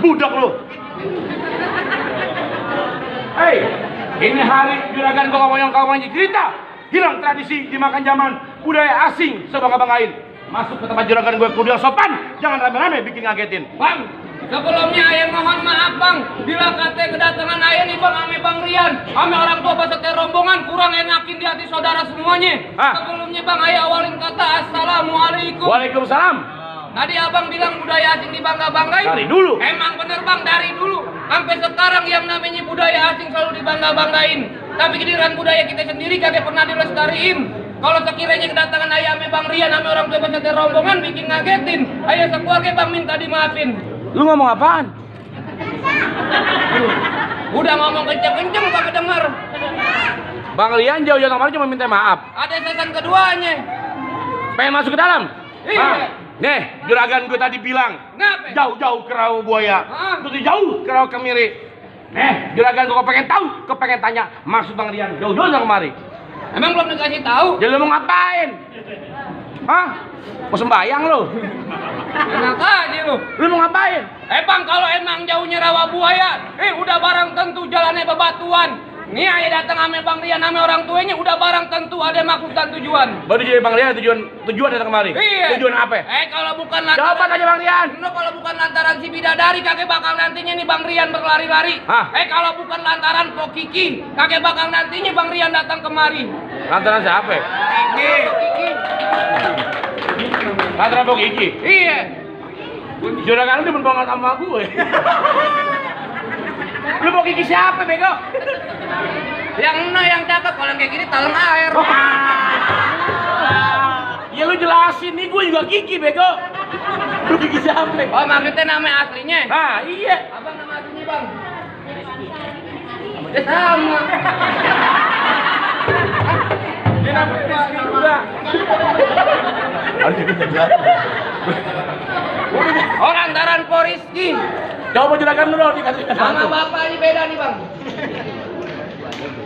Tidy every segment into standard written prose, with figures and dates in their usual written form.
budak lu. Hei, ini hari juragan gua ngomong yang kau mau cerita. Hilang tradisi dimakan zaman budaya asing sebangga-banggain. Masuk ke tempat juragan gue kudu sopan, jangan rame-rame bikin ngagetin. Bang, sebelumnya ayah mohon maaf bang, bila kata kedatangan ayah nih bang, ame Bang Rian, ame orang tua peserta rombongan kurang enakin di hati saudara semuanya. Sebelumnya bang, ayah awalin kata assalamualaikum. Waalaikumsalam. Tadi abang bilang budaya asing dibangga-banggain. Dari dulu. Emang bener bang, dari dulu. Sampai sekarang yang namanya budaya asing selalu dibangga-banggain. Tapi giliran budaya kita sendiri kagak pernah dilestariin. Kalau sekiranya kedatangan ayah ame Bang Rian, ame orang tua peserta rombongan bikin ngagetin. Ayah sekeluarga bang minta dimaafin. Lu ngomong apaan? Udah ngomong kenceng-kenceng kagak denger. Bang Rian jauh-jauh kemarin cuma minta maaf. Ada season keduanya. Pengen masuk ke dalam? Iya. Nih, juragan gue tadi bilang Ngapa? jauh-jauh ke rawa buaya. Terus jauh ke rawa kemiri. Nih, juragan gue kepengen tahu, kepengen tanya maksud Bang Rian jauh-jauh kemari. Emang belum dikasih tahu? Jadi lu mau ngapain? Hah? Mau sembayang lu? Enak aja lu. Lu mau ngapain? Bang, kalau emang jauhnya rawa buaya, udah barang tentu jalannya bebatuan. Nih ayah datang ame Bang Rian, ame orang tuanya udah barang tentu ada maksud dan tujuan. Baru jadi Bang Rian tujuan datang kemari. Iya. Tujuan apa? Kalau bukan lantaran. Jawab aja Bang Rian. Kalau bukan lantaran si bidadari kakek bakal nantinya nih Bang Rian berlari-lari. Kalau bukan lantaran Pok Kiki, kakek bakal nantinya Bang Rian datang kemari. Lantaran siapa? Kiki. Lantaran Pok Kiki. Iya. Juragan lu demen banget sama gue. Lu Pok Kiki siapa bego? Yang yang cakep, kalau kayak gini taleng air. Ya lu jelasin nih, gue juga Kiki bego. Lu Kiki siapa? Oh maksudnya nama aslinya? Nah iya. Abang nama aslinya bang? Sama. Dia nama Rizky juga. Harus kita jelasin. Orang Taran Rizky. Coba jelakan lu dong, dikasih Sama bapaknya beda nih bang.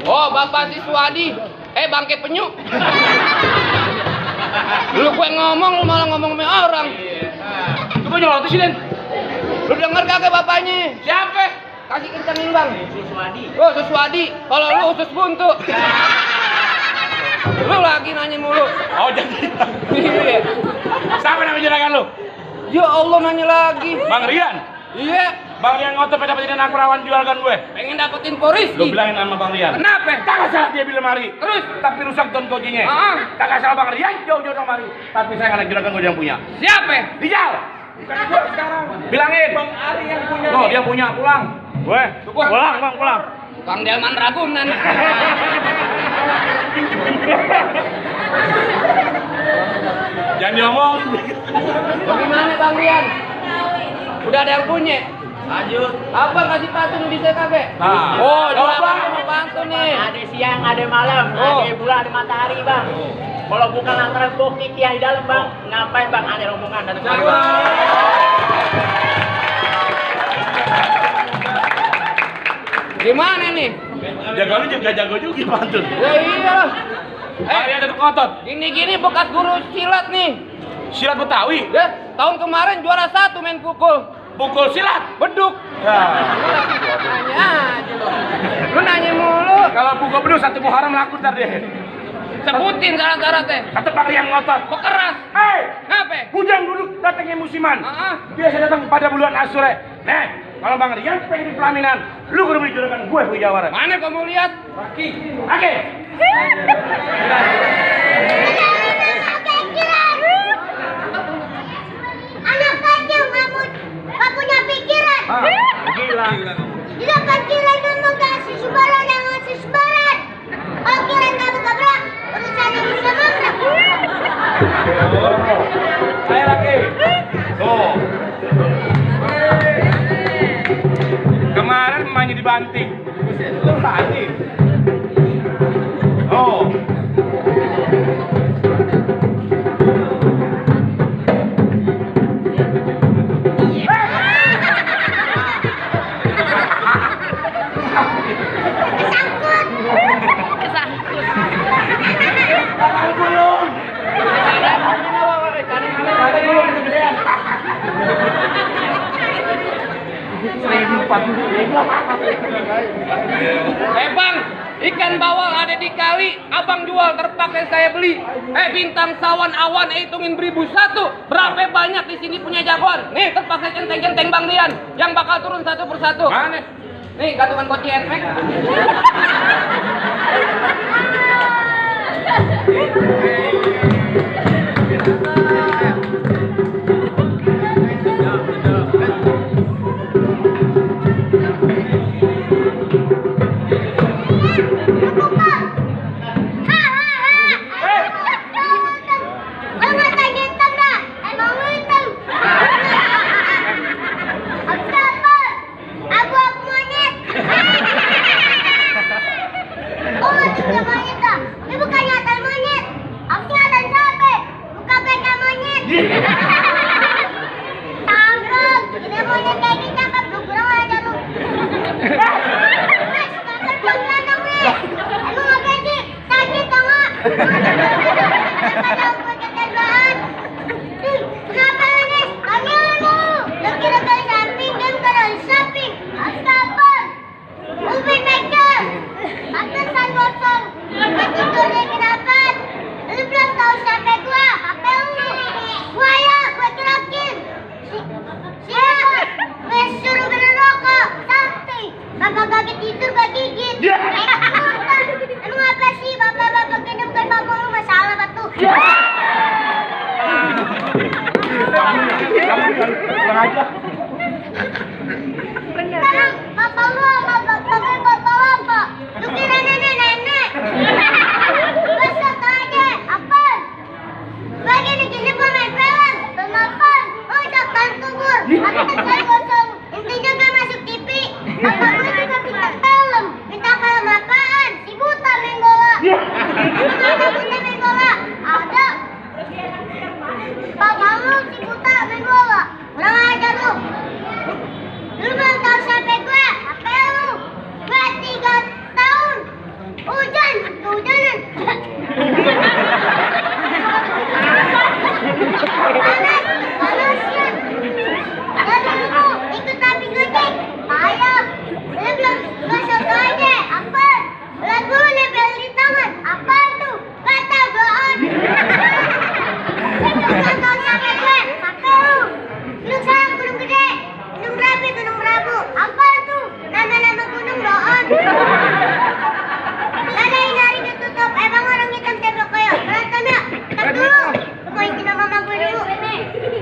Oh bapak si Suwadi. Bangke penyu. Lu gue ngomong, lu malah ngomong sama orang. Lu kok nyolotin sih, Den? Lu denger kagak bapaknya? Siapa? Kasih kencengin bang. Suswadi. Oh Suswadi. Kalau lu usus buntu. Lu lagi nanya mulu. Oh jadi. Iya. Siapa nama juragan lu? Ya Allah nanya lagi. Bang Rian? Iya. Bang Rian ngotot pengen dapetin anak perawan juragan gue. Pengen dapetin Rizky. Lu bilangin sama Bang Rian. Kenapa? Kagak salah dia bilang mari. Terus? Tapi rusak ton kuncinya. Kagak salah Bang Rian jauh-jauh mari. Tapi saya anak juragan gue yang punya. Siapa? Dijal. Bukan gue sekarang. Bilangin. Bang Ari yang punya. Tuh dia punya, pulang. Gue. Pulang Bang, pulang. Bang Delman Ragunan. Jangan diomong. Bagaimana Bang Rian? Udah ada yang punya? Lanjut. Apa kasih pantun bisa kagak? Oh, jawaban mau pantun nih. Ada siang, ada malam, ada bulan, ada matahari, Bang. Kalau bukan antara Pok Kiki yang di dalam, Bang, ngapain Bang ada rombongan datang kemari, Bang? Gimana nih? Jago lu juga jago juga pantun. Ya iya. Ada ngotot. Gini-gini bekas guru silat nih. Silat Betawi. Ya, tahun kemarin juara 1 main pukul. Pukul silat. Beduk. Ya. Nanya aja lu. Lu nanya mulu. Kalau pukul beduk 1 Muharram laku ntar deh. Sebutin syarat-syaratnya. Kata Bang Rian ngotot. Pekeras. Ngapa? Bujang dulu datangnya musiman. Biasa datang pada bulan Asyura. Nih, kalau Bang Rian pengen di pelaminan, lu kudu beli juragan gue punya jawara. Mana kamu lihat? Oke. Anak kecil nggak punya pikiran. Gila. Dia kan kira ngomong ke sesebaran dengan sesebaran. Kalau kira kabrak, urusannya bisa masak. Ayo lagi. Tuh. Kemarin emaknya dibanting. Lu banting. Oh. Bang, ikan bawal ada di kali, abang jual terpakai saya beli. Bintang sawan awan hitungin 1001. Berapa banyak di sini punya jagoan? Nih terpakai centeng-centeng Bang Rian yang bakal turun satu persatu. Mana? Nih gantungan koci efek.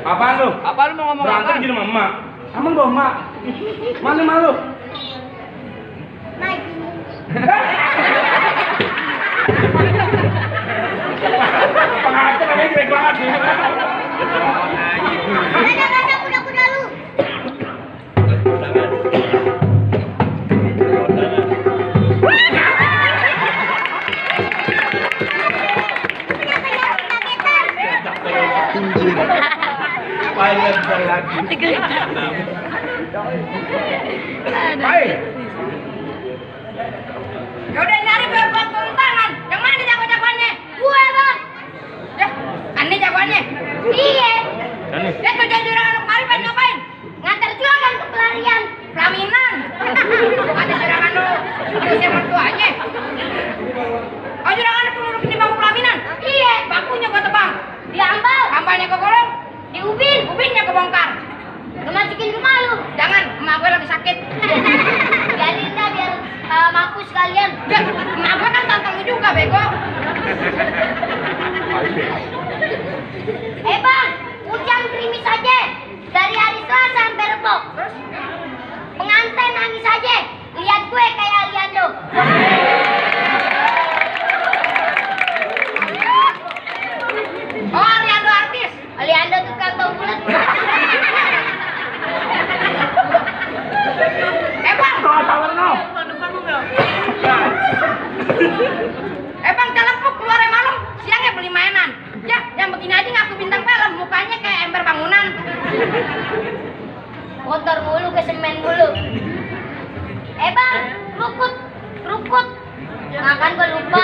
Apaan lu? Apa lu mau ngomong apa? Berantem gini sama emak. Emang gua emak. Mana malu? Naik. Pengacar namanya jelek banget. Ada kuda-kuda lu. Hai. Ya udah nyari biar gua turun tangan. Yang mana jago-jagoannya? Gue bang. Ya, aneh jagoannya. Iya. Ya tuh juragan anak kemarin pengen ngapain? Ngantar juragan ke pelarian. Pelaminan. Ada juragan lu. Usia mertuanya. Oh juragan lu nurukin di bangku pelaminan? Iya. Bangkunya gua tebang. Diambal. Ambalnya ke golong. Diubin. Ubinnya kebongkar. Dimasukin rumah lu. Jangan, emak gue lagi sakit. Biarin dah biar mampus sekalian. Ya, emak gue kan tantang lu juga, bego. Bang, hujan gerimis aja. Dari hari Selasa sampai Rebo. Pengantin nangis aja. Lihat gue kayak Aliando. Oh, Aliando artis. Aliando tukang bau bulat. Bang. Bang, telepuk keluar malam. Siangnya beli mainan. Ya, yang begini aja ngaku bintang film. Mukanya kayak ember bangunan. Motor mulu ke semen mulu. Bang, rukut. Makan gue lupa.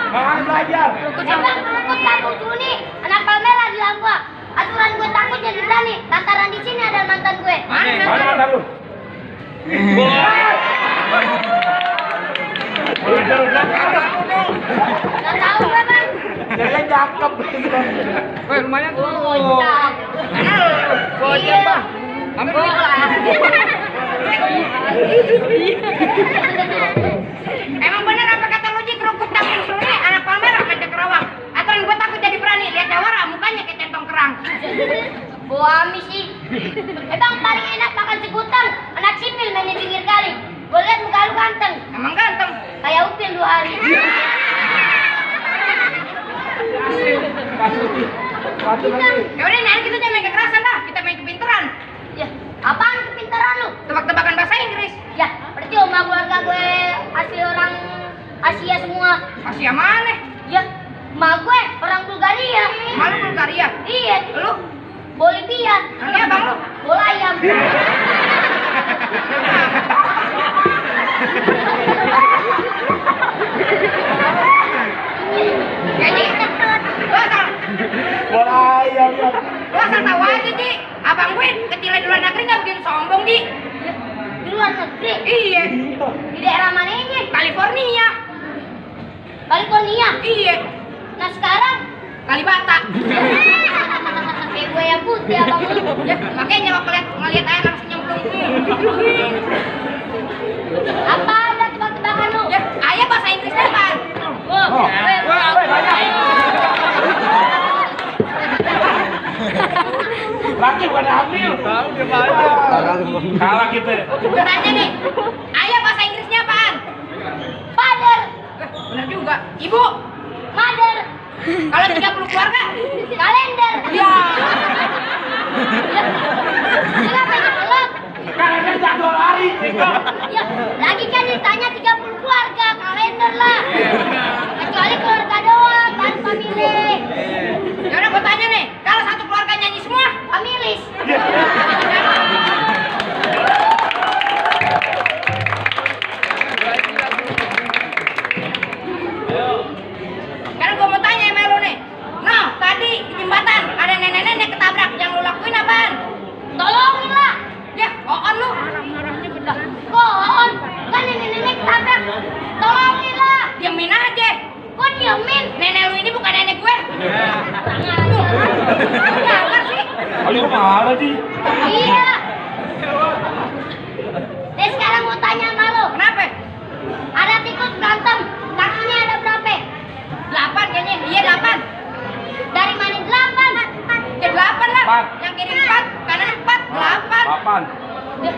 Makan belajar. Bang, rukut kampung dulu nih. Anak palmera bilang gua. Aturan gue takut jadi berani lantaran di sini ada mantan gue. Mana mantan lu? Gak tahu gue bang. Dia cakep. Weh, lumayan tuh. Bocah. Bocah, Bang. Hampir Emang bener apa kata lu Ji, kerupuk dapur sungai anak Palmerah macam kerawang. Aturan gue takut jadi berani lihat jawara mukanya kayak centong kerang. Bawa amis sih. Bang paling enak makan sekutang. Anak sipil main di pinggir kali. Gue liat muka lu ganteng. Emang ganteng. Kayak Upin 2 hari. Ya udah nih kita jangan main kekerasan dah, kita main kepintaran. Ya, apaan kepintaran lu? Tebak-tebakan bahasa Inggris. Ya, berarti oma keluarga gue asli orang Asia semua. Asia mana? Ya, emak gue orang Bulgaria. Malu Bulgaria. Iya, Lu? Bolivia. Ini abang lu? Bola ayam. Jadi, lu asal Bola ayam. tahu aja Ji. Abang gue kecilnya di luar negeri nggak begitu sombong Ji. Ya, di luar negeri. Iya. Di daerah mananya? California. California. Iya. Nah sekarang Kalibata. kayak gue yang putih abang lu. Ya, makanya waktu ngeliat air langsung nyemplung. Apa ada tebak-tebakan lu? Ya, ayah bahasa Inggrisnya kan. Laki pada hamil. Kalah kita. Gue tanya nih, ayah bahasa Inggrisnya apaan? Father, Bener juga. Ibu, mother, kalau 30 keluarga? kalender. Ya. Kenapa nyelot? Karena dia jadwal hari. Ya, lagi kan ditanya 30 keluarga, kalender lah. Kecuali keluarga doang, tanpa milih. Ya udah gue tanya nih, kalau satu keluarga nyanyi semua? Pemilis. Sekarang gue mau tanya sama lu nih. Nah, tadi di jembatan ada nenek-nenek ketabrak, yang lu lakuin apaan? Tolongin lah. Ya, on lu. Kon, kan nenek-nenek ketabrak. Tolongin lah. Diamin aja. Kok diemin? Nenek lu ini bukan nenek gue. Tangan aja. Jangan sih. Ayo marah sih. Iya. Deh sekarang mau tanya sama lo. Kenapa? Ada tikus berantem. Kakinya ada berapa? 8 kayaknya. Iya 8. Dari mana 8? Ya 8 lah. 4. Yang kiri 4, kanan 4, 8. Papan. Deh,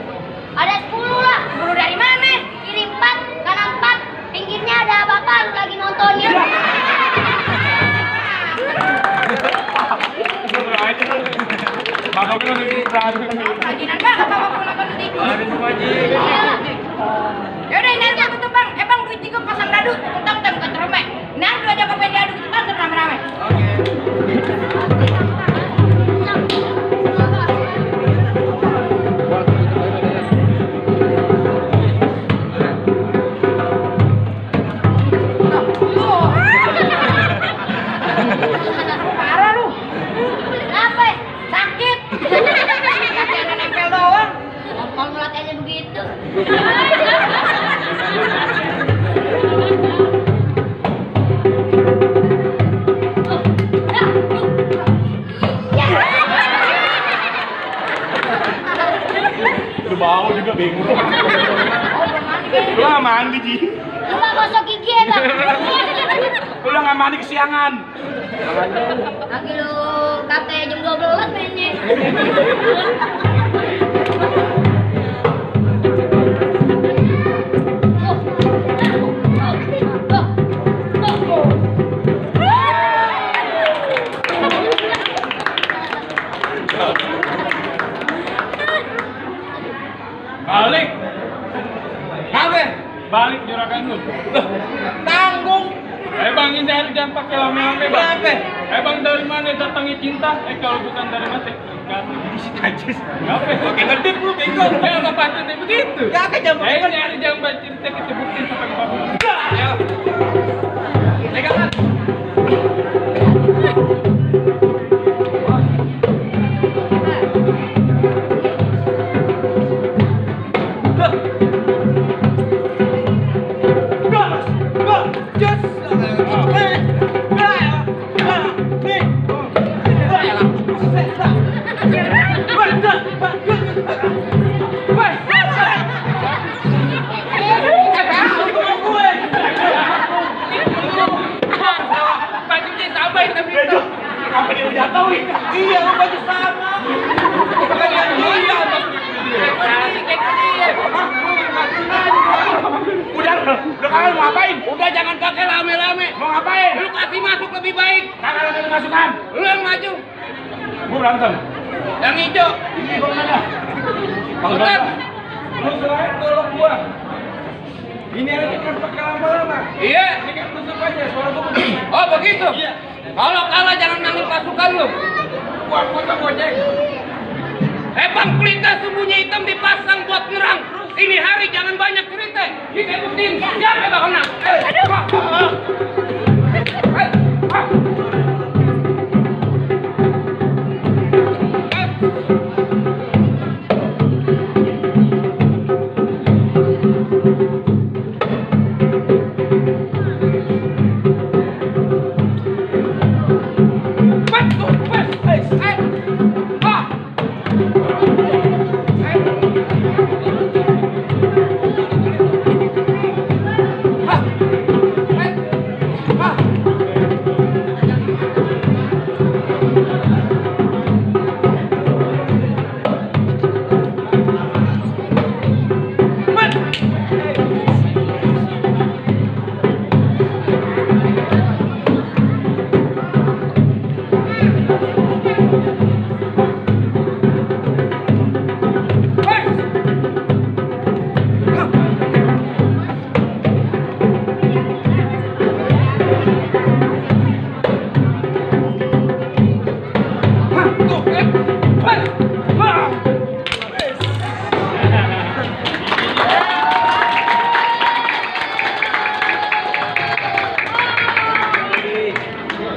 ada 10 lah. 10 dari mana? Kiri 4, kanan 4. Pinggirnya ada bapak lu lagi nontonnya. Bapak bilang ini Rajinan banget bapak mau nonton tikus. Iya. Ya udah ini aja tutup bang. Bang duit tikus pasang dadu. Tentang ke terome. Nah dua aja bapak diadu kita kan rame-rame. Parah lu. Kenapa? Sakit. Kakinya nempel doang. Ngomong latihannya begitu. Udah bau juga bingung. Lu nggak mandi Ji. Lu gak gosok gigi ya bang? Lu nggak mandi kesiangan. Lagi lu katanya jam 12 mainnya. Balik. Apa? Balik juragan lu. Tanggung. Bang ini jangan pakai lama-lama bang. Kenapa? Bang dari mana datangnya cinta? Kalau bukan dari mati. Najis. Ngapain? Oke ngedip lu bego. Ya nggak patutnya begitu. Gak jam. Ayo nyari jamban cinta kita buktiin sampai ke babu. Ayo. Pegangan. kalian mau ngapain? Udah jangan pakai rame-rame. Mau ngapain? Lu kasih masuk lebih baik. Kagak ada masukan. Lu yang maju. Gua berantem. Yang hijau. Ini gua mana? Bang Bentar. Donta. Lu selain tolong gua. Ini aja kan pakai lama-lama. Iya. Ini kan tusuk aja suara gua begini. Oh begitu. Iya. Kalau kalah jangan nangis pasukan lu. Gua kota gojek. Bang Pelita sembunyi hitam dipasang buat nyerang. Ini hari jangan banyak cerita. Kita buktiin siapa yang bakal menang. Aduh.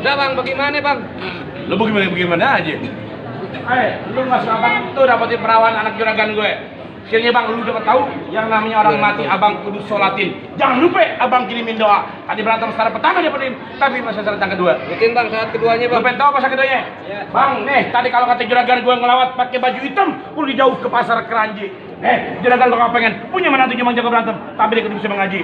Udah bang, bagaimana bang? Lu bagaimana aja? Lu mas abang tuh dapetin perawan anak juragan gue. Akhirnya bang, lu dapat tahu yang namanya orang mati abang kudu sholatin. Jangan lupa abang kirimin doa. Tadi berantem secara pertama dia dapetin, tapi masih syarat yang kedua. Bikin bang saat keduanya Lu bang. pengen tahu apa syarat keduanya? Bang, nih tadi kalau kata juragan gue ngelawat pakai baju hitam, kudu dijauh ke pasar Keranji. Juragan lo kalau pengen punya menantu cuma jago berantem, tapi dia kudu bisa mengaji.